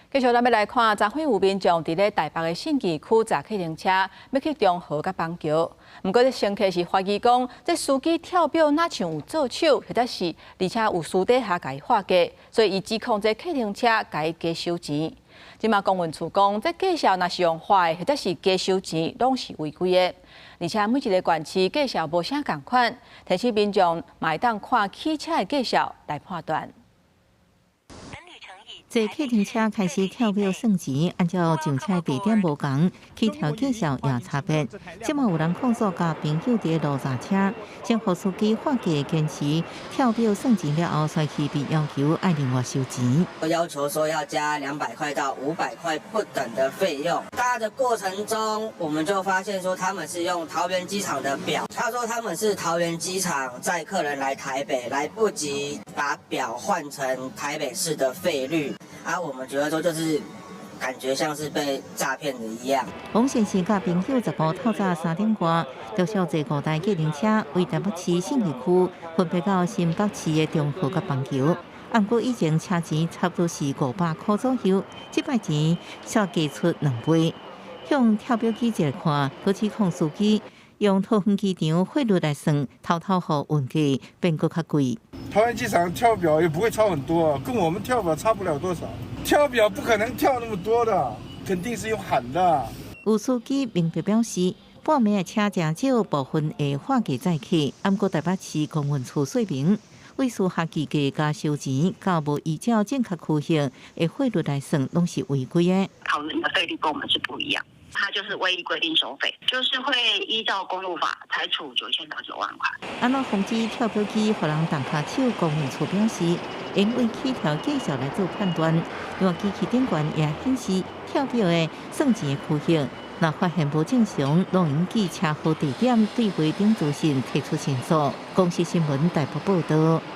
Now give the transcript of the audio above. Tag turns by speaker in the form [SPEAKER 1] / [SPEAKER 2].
[SPEAKER 1] 繼續咱欲來看，昨昏有民眾佇咧台北的信義區坐計程車，欲去中和佮板橋。毋過這乘客是懷疑講，這司機跳錶若像有做手，或者是而且有私底下共伊喊價，所以伊指控這計程車共伊加收錢。這馬公運處講，這價數若是用喊的，或者是加收錢，攏是違規的。而且每一個縣市價數無啥仝款，提醒民眾嘛會當看起車的價數來判斷。
[SPEAKER 2] 坐計程車開始跳錶算錢，按照上車地點無仝，起跳價數也差別。這馬有人控訴，共朋友佇路坐車，先予司機喊價堅持跳錶算錢了後，隨去被要求愛另外收錢。
[SPEAKER 3] 要求說要加200塊到500塊不等的費用。搭的過程中，我們就發現說他們是用桃園機場的錶。他說他們是桃園機場載客人來台北，來不及把錶換成台北市的費率。啊，我們覺得說就是感覺像是被詐騙的一樣。
[SPEAKER 2] 王先生佮朋友15透早3點外，陸續坐五台計程車，為台北市信義區分別到新北市的中和佮板橋。毋過以前車錢差不多是500塊左右，這擺錢煞加出2倍。向跳錶機一看，閣指控司機用桃園機場匯率來算，偷偷予運價變閣較貴。
[SPEAKER 4] 桃園機場跳錶也不會差很多，跟我們跳錶差不了多少。跳錶不可能跳那麼多的，肯定是用喊的。
[SPEAKER 2] 有司機明白表示，半暝的車誠少，部分會喊價載客。毋過台北市公運處說明，為私下計價加收錢，佮無依照正確區域的匯率來算，攏是違規的。
[SPEAKER 5] 桃園的費率跟我們是不一樣。它就是未依規定收費，就是會依照公路法裁處9000到9萬塊。
[SPEAKER 2] 按怎防止跳錶機予人動跤手？公運處表示，應為起跳價數來做判斷。另外，機器頂懸也顯示跳錶的算錢的區域，若發現無正常，攏會寄車號地點對話頂資訊提出申訴。公視新聞台北報道。